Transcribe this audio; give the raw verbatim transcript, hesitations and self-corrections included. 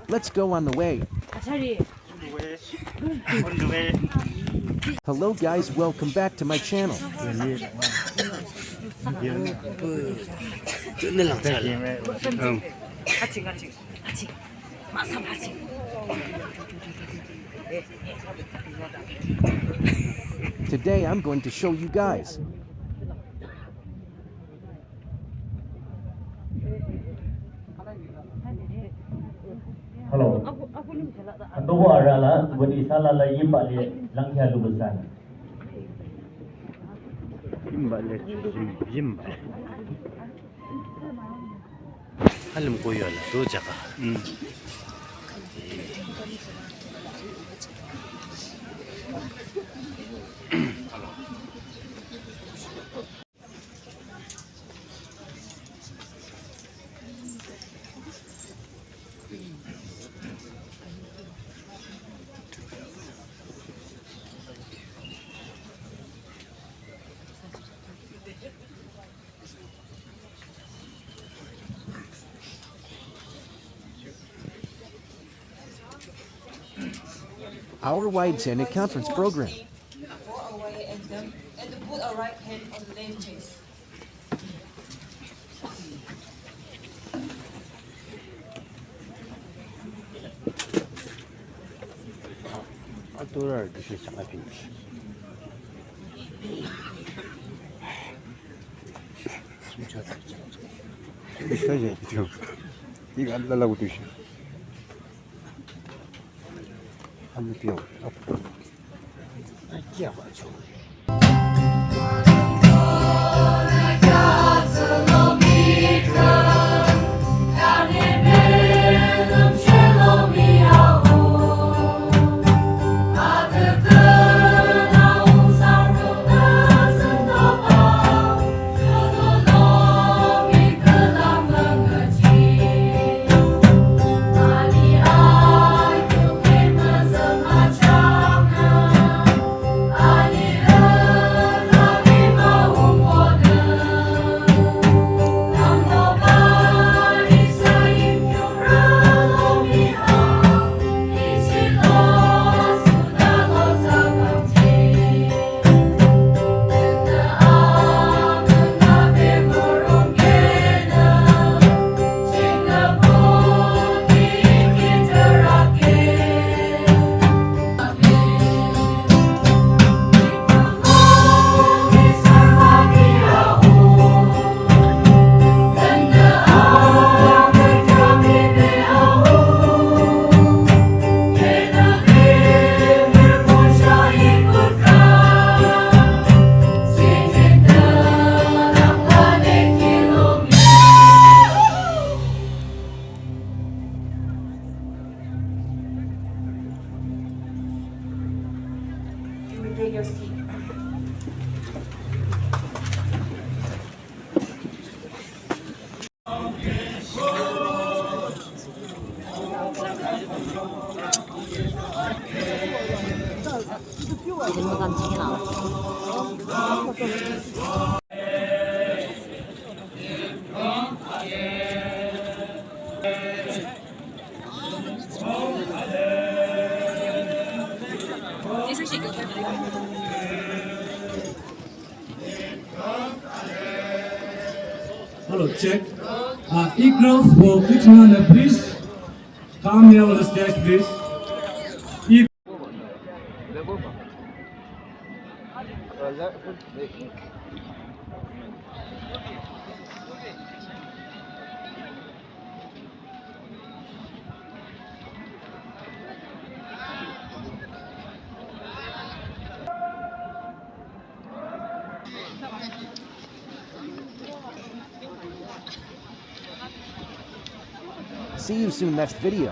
Let's go on the way. Hello guys, welcome back to my channel. Today I'm going to show you guys. Hello. Andobo arü la, wani isa alala Yimba le langkhia lubusan. Yimba le, Yimba. Halim koyo la, tu jaka. Hmm. Our Wide Sene Conference Program. Go away and, um, and put a right hand on the left chest. Aturar disi saka pin. Bisa ya itu. Ini adalah utusan. You may take your seat. Hello, check. Uh, eight rounds for Kuchingana, please. Come here on the stage, please. If See you soon, next video.